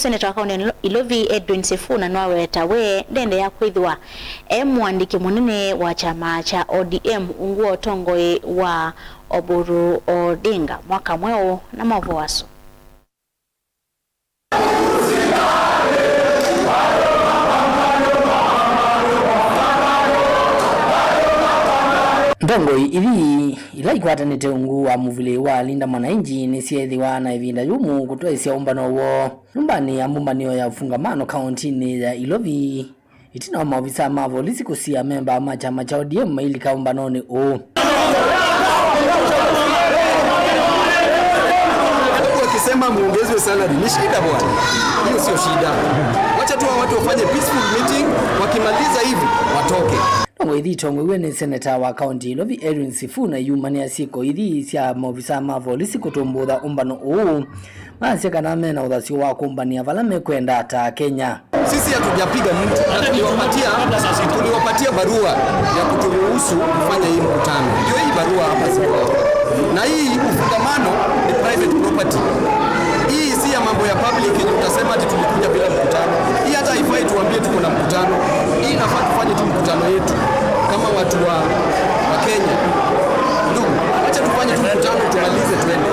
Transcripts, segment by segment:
Seneta wa kaunti Ilovi Edwin Sifuna nwaweta we ndende ya kwithiwa e mwandiki munene wa chama cha ODM ungu utongoi wa Oburu Odinga mwaka mweu na mavoaso. Ndongoi ithi ila ikwatanite ungu wa muvuli wa Linda Mwananchi nisyethiwa na ivinda yumu kutwaisya umbano wo nyumbani ya mbumbanio ya ufungamano kauntini ya Ilovi itina wa maofisa ma volisi kusia memba ma chama cha ODM mailika umbanoni uu. Wakisema muongezwe salary ni shida bwana, hiyo sio shida. Wacha tu watu wafanye peaceful meeting, wakimaliza hivi watoke. Ndongo ithi itongwewe ni seneta wa kaunti Ilovi Edwin Sifuna yumania syiko ithi sya maofisa ma volisi kutumbutha umbano uu maasya kana mena uthasyo wa kumbania vala mekwenda ta Kenya. Sisi hatujapiga mtu na tuliwapatia barua ya kuturuhusu kufanya hii mkutano. Ndio hii barua hapa siko. Na hii mfungamano ni private property. Hii si ya mambo ya public yenye utasema ati tulikuja bila mkutano. Hii hata haifai tuambie tuko na mkutano. Hii inafaa tufanye tu mkutano yetu kama watu wa Kenya. Ndugu, acha tufanye tu mkutano tumalize twende.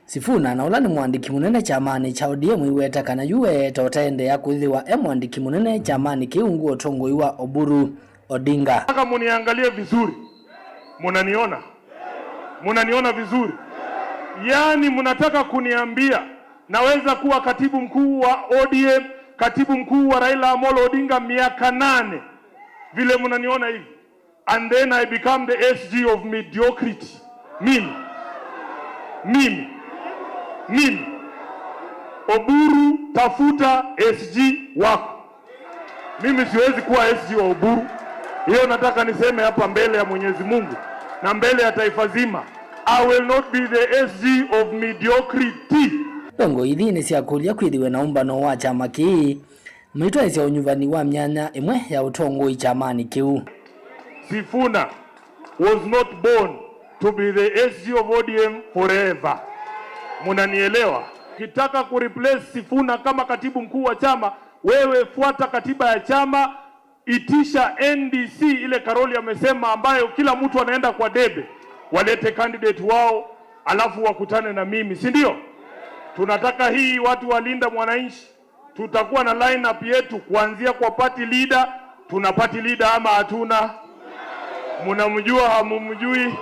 Sifuna na ula ni mwandiki munene chamani cha ODM iweta kana yuwe totaendeea kwithiwa e mwandiki munene chamani kiu utongoi wa Oburu Odinga. Nataka muniangalie vizuri, munaniona? Munaniona vizuri? Yaani munataka kuniambia naweza kuwa katibu mkuu wa ODM, katibu mkuu wa Raila Amolo Odinga miaka 8 vile munaniona hivi, and then I become the SG of mediocrity? Mimi mimi mimi Oburu, tafuta SG wako. Mimi siwezi kuwa SG wa Oburu. Hiyo nataka niseme hapa mbele ya Mwenyezi Mungu na mbele ya taifa zima. I will not be the SG of mediocrity. Ndongo ithi nisyakulia kwithiwe na umbano wa chama kii maitwaisya unyuvani wa myanya imwe ya utongoi chamani kiu. Sifuna was not born to be the SG of ODM forever. Munanielewa? Ukitaka kureplace Sifuna kama katibu mkuu wa chama, wewe fuata katiba ya chama, itisha NDC ile Karoli amesema, ambayo kila mtu anaenda kwa debe, walete candidate wao, alafu wakutane na mimi, si ndio? Tunataka hii watu walinda mwananchi. Tutakuwa na lineup yetu kuanzia kwa party leader. Tuna party leader ama hatuna? Munamjua hamumjui?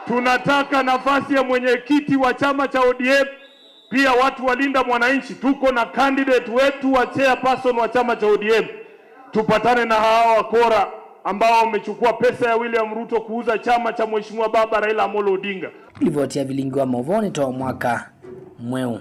Tunataka nafasi ya mwenyekiti wa chama cha ODM. Pia watu walinda mwananchi, tuko na candidate wetu wa chairperson wa chama cha ODM. Tupatane na hawa wakora ambao wamechukua pesa ya William Ruto kuuza chama cha Mheshimiwa Baba Raila Amolo Odinga. Ripoti ya vilingi wa Movoni toa mwaka mweu.